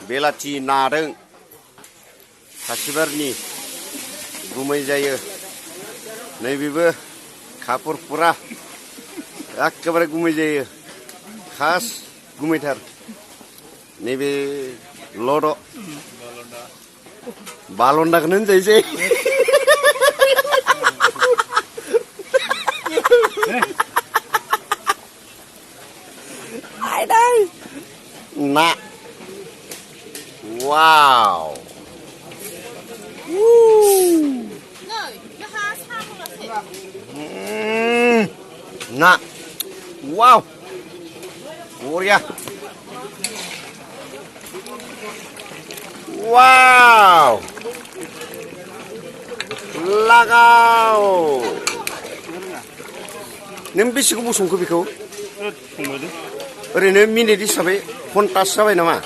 बेलाथि नादों खासिबारनि गुमै जायो नैबेबो खाफुर फुरा एखेबारे गुमै जायो खास गुमैथार नैबे लड' बालन्दाखौनो होनजायोसै ना वाव ना वाव बरिया वाव लागाव नों बेसे गोबाव संखो बेखौ ओरैनो मिनिट हिसाबै घन्टासो जाबाय नामा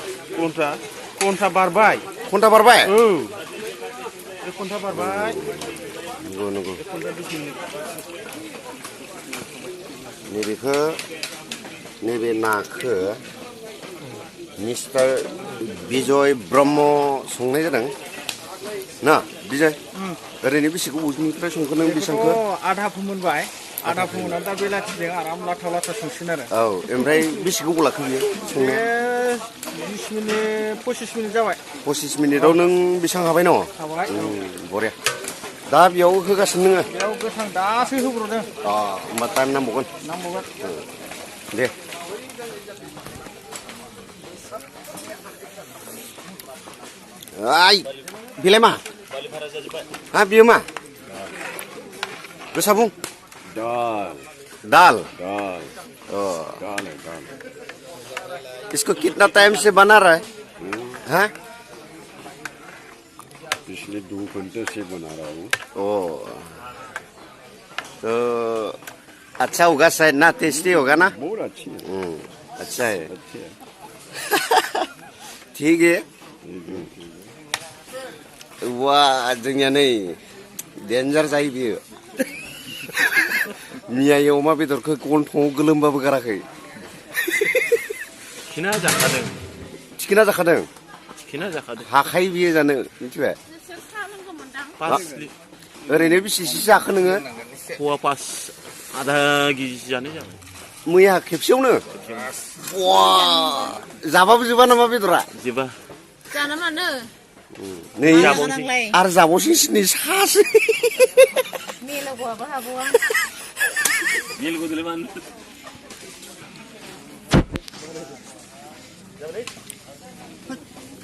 घन्टा बारबाय घन्टा बारबाय औ घन्टा बारबाय नंगौ नैबेखौ नैबे नाखौ मिस्टार बिजय ब्रह्म संनाय जादों ना बिजय ओरैनो बेसे गोबावनिफ्राय संखो नों बेसेबांखौ आधा फोमोनबाय आधा फोमोननानै दा बेलाथिजों आराम लाथा लाथा संसिगोन आरो औ ओमफ्राय बेसे गोबाव लाखो बियो संनाया 20 मिनिट 25 मिनिट जाबाय 25 मिनिटाव नों बेसेबां हाबाय न' हाबाय बरिया दा बेयाव होगासिनो नोङो बेयाव गोथां दासो होब्र'दों होमबा टाइम नांबावगोन दे ओइ बेलाय मा हा बियो मा गोसा बुं दाल इसको कितना टाइम से बना रहा है हाँ पिछले 2 घंटे से बना रहा हूँ तो अच्छा होगा शायद ना टेस्टी होगा ना बहुत अच्छी है अच्छा है ठीक है वाह जोंनिया नै डेन्जार जायो बियो मियायै अमा बेदरखौ गन्थङाव गोलोमबाबो गाराखै थिखिना जाखादों हाखायो बियो जानो मिथिबाय ओरैनो बेसेसो जाखो नोङो फवा पास आधा केजि जानाय जाबाय मैया खेबसेयावनो जाबाबो जोबा नामा बेदरा जोबा जाना मानो नै आरो जाबावसिस नै सासो मेलावबाबो हाबावा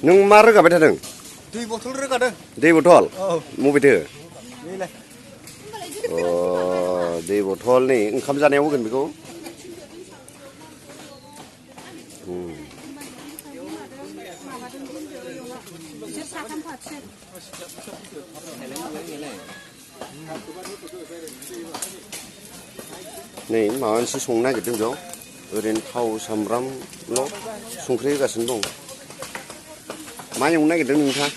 नों मा रोगाबाय थादों दै बथल रोगादों दै बथल मबेथो बेलाय दै बथल नै ओंखाम जानायाव होगोन बेखौ नै माबा मोनसे संनो नागिरदों बेयाव ओरैनो थाव सामब्रामल' संख्रि होगासिनो दं मा एवनो नागिरदों नोंथाङा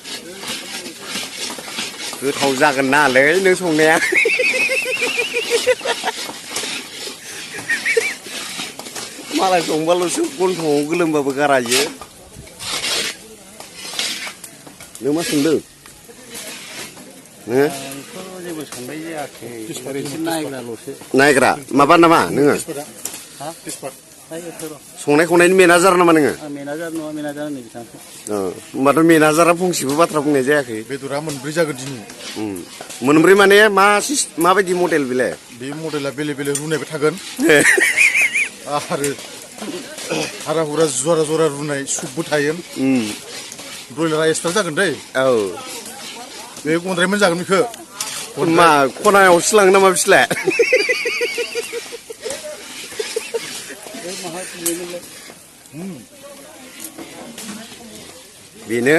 गोथाव जागोन नालै नों संनाया मालाय संबाल'सो गन्थङाव गोलोमबाबो गारायो नों मा संदों नोङो जेबो संनाय जायाखै नायग्राल'सो नायग्रा माबा नामा नोङो संनाय खावनायनि मेनेजार नामा नोङो मेनेजार नङा मेनेजार नै बिथांखौ होमबाथ' मेनेजारा फंसेबो बाथ्रा बुंनाय जायाखै बेदरा मोनब्रै जागोन दिनै मोनब्रै माने माबायदि मडेल बेलाय बे मडेला बेले बेले रुनायबो थागोन आरो हारा हुरा जरा जरा रुनाय सुपबो थायो ब्रयलारा एक्सट्रा जागोन दै औ बे गन्द्राय मोनजागोन बेखौ मा खनायावसो लाङो नामा बिसोरलाय बेनो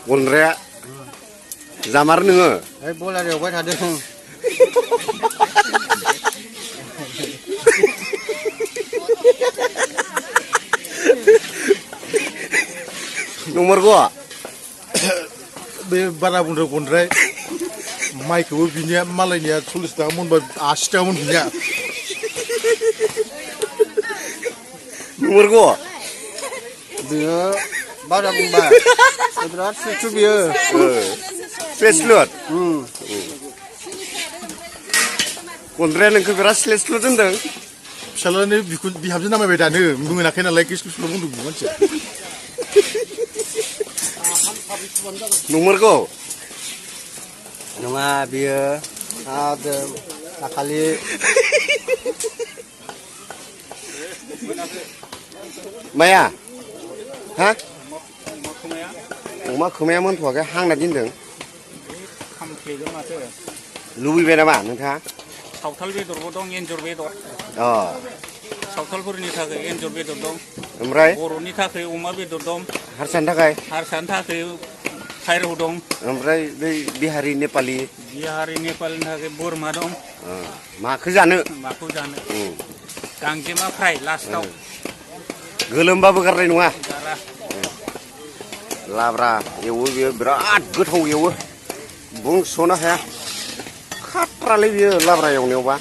गन्द्राया जामार नोङो बयलार एवबाय थादों नंमारगौ बे बारा बुंदों गन्द्राय माइखौबो बिनिया मालायनिया 40 थाखा मनबा 80 थाखा मन बिनिया नंमारगौ बेयो बारा बुंबा बिराद सुथु बियो स्लेस्लुट गन्द्राया नोंखौ बिराद स्लेस्लुट होनदों फिसालानि बिहामजो नामायबाय दानो मोनाखै नालाय किसकुसल' बुंदों बे मानसिया नंमारगौ नङा बियो दाखालि माया हा अमा खोमाया मोनथ'वाखै हांना दोनदों खामफ्लेगोन माथो लुबैबाय नामा नोंथाङा सावथाल बेदरबो दं एन्जर बेदर अ सावथालफोरनि थाखाय एन्जर बेदर दं ओमफ्राय बर'नि थाखाय अमा बेदर दं हारसानि थाखाय हारसानि थाखाय फारौ दं ओमफ्राय बै बिहारि नेपालि बिहारि नेपालनि थाखाय बोरमा दं माखौ जानो माखौ जानो गांजेमा फ्राय लास्टाव गोलोमबाबो गारनाय नङा जारा लाब्रा एवो बियो बिराद गोथाव एवो बुंस'नो हाया खाथ्रालै बियो लाब्रा एवनायावबा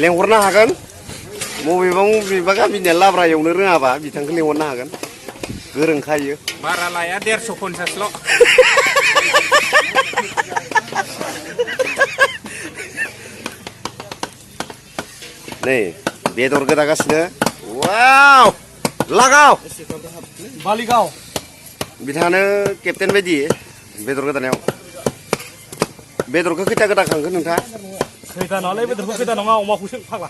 लेंहरनो हागोन बबेबा गामिनिया लाब्रा एवनो रोङाबा बिथांखौ लेंहरनो हागोन गोरोंखायो बारा लाया 150-150ल' नै बेदर गोदागासिनो वाव लागाव बालिगाव बिथाङानो केप्टेन बायदि बेदर गोदानायाव बेदरखौ खैथा गोदाखांखो नोंथाङा खैथा नालाय बेदरखौ खैथा नङा अमाखौसो फाग्ला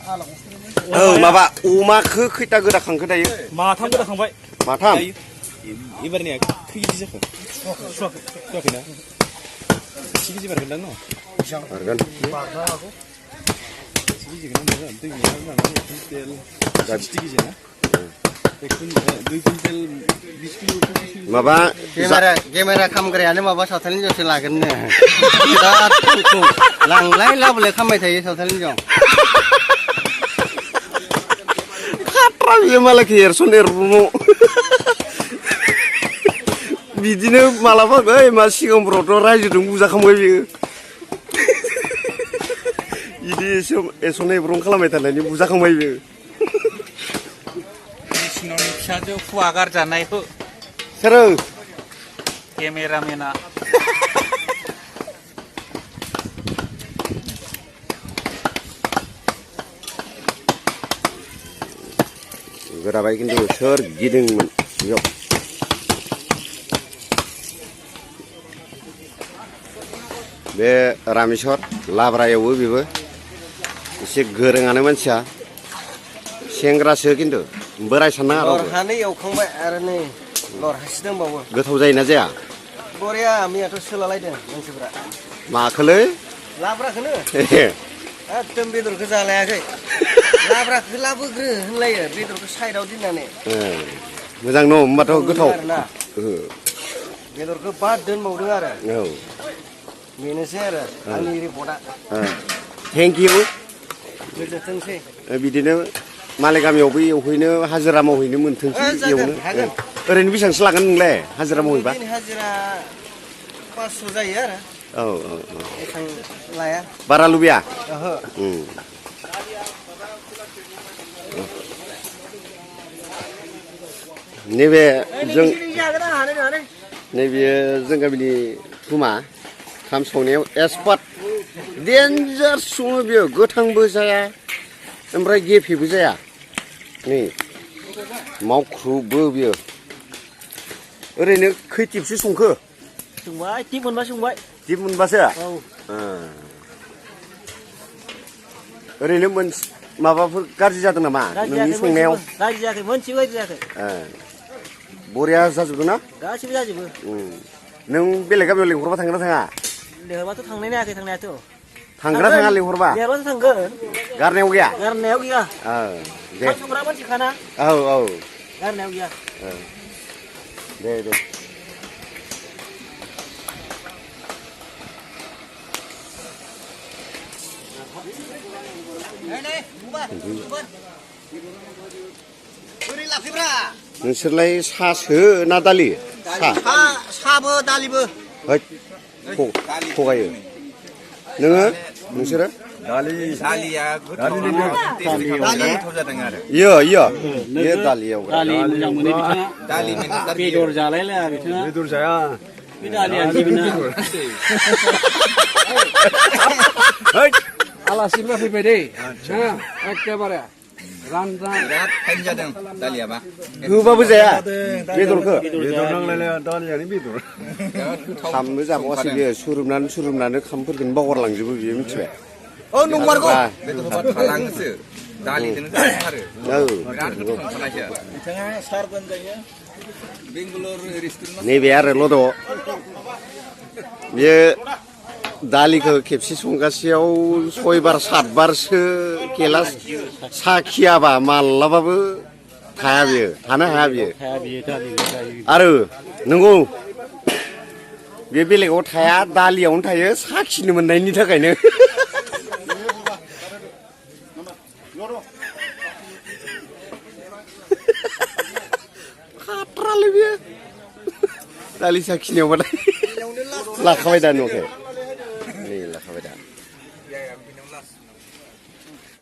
औ माबा अमाखौ खैथा गोदाखांखो दायो माथाम गोदाखांबाय माथाम एबारनिया खै केजि जाखो सुवाखैना 1 केजि बारगोनदां न' बारगोन माबा केमेरा खामग्रायानो माबा सावथालनि जौसो लागोननो बिराद लांलाय लाबोलाय खालामबाय थायो सावथालनि जौ खाथ्रा बियो मालायखौ एरसन एरब्रुनो बिदिनो मालाबा ओइ मा सिगांफोरावथ' रायजोजों बुजाखांबाय बियो बिदि एसन एब्रं खालामबाय थानायनि बुजाखांबाय बियो मेसिनावनि फिसाजो फुवा गारजानायखौ सोरो केमेरामेना गोराबाय खिन्थु सोर गिदिंमोन बेयाव बे रामेश्वर लाब्रा एवो बेबो एसे गोरोङानो मानसिया सेंग्रासो खिन्थु बोराय साननाङा रावबो लरहानै एवखांबाय आरो नै लरहासि दंबावो गोथाव जायोना जाया बरिया मैयाथ' सोलालायदों मानसिफ्रा माखोलै लाब्राखौनो एकदम बेदरखौ जालायाखै लाब्राखौ लाबोग्रो होनलायो बेदरखौ साइडआव दोननानै मोजां न' होमबाथ' गोथाव बेदरखौ बाद दोनबावदों आरो औ बेनोसै आरो आंनि रिपर्टआ थेंक इउ गोजोनथोंसै बिदिनो मालाय गामियावबो एवहैनो हाजिरा मावहैनो मोनथोंसै एवनो ओरैनो बेसेबांसो लागोन नोंलाय हाजिरा मावहैबा हाजिरा 500 जायो आरो औ औ औ एसां लाया बारा लुबैया ओहो नैबे जों नैबे जों गामिनि थुमा खाम संनायाव एक्सपार्ट डेन्जार सङो बियो गोथांबो जाया ओमफ्राय गेफेबो जाया नै मावख्रुबो बियो ओरैनो खै टिपसो संखो संबाय टिप मोनबा संबाय टिप मोनबासो ओरैनो माबाफोर गाज्रि जादों नामा नोंनि संनायाव गाज्रि जायाखै मोनसेबो गाज्रि जायाखै बरिया जाजोबदों ना गासिबो जाजोबो नों बेलेग गामियाव लिंहरबा थांगोन ना थाङा लिंहरबाथ' थांनाय नायाखै थांनायाथ' थांगोन ना थाङा लिंहरबा लिंहरबाथ' थांगोन गारनायाव गैया गारनायाव गैया दे संग्रा मानसिखाना औ औ गारनायाव गैया दे दे नोंसोरलाय सासो ना दालि साबो दालिबो थगायो नोङो नोंसोरो दालिया गोथाव जादों आरो इयो इयो दालियाव दालि मोजां मोनो बिथाङा दालि बेदर जालायलाया बिथाङा बेदर जाया बे दालिया जेबोना आलासिफ्रा फैबाय दै एखेबारे रानरान बिराद फाइन जादों दालियाबा होबाबो जाया बेदरखौ बेदर नांलायलाया दालियानो बेदर खामनो जाबावासै बियो सुरुबनानै खामफोरखौनो बावगारलांजोबो बियो मिथिबाय औ नंमारगौ बेदर होबा थालाङोसो दालिजोंनो जाथारो बिराद गोथाव मोनखानायसो बिथाङा सारगोन जायो बेंगालर रेस्टुरेन्ट नैबे आरो लद' बियो दालिखौ खेबसे संगासेयाव 6 बार 7 बारसो गेलास साखियाबा मालाबाबो थाया बियो थानो हाया बियो आरो नंगौ बे बेलेगाव थाया दालियावनो थायो साखिनो मोननायनि थाखायनो खाथ्रालै बियो दालि साखिनायावबाथाय लाखाबाय दा न'खौ नै लाखाबाय दा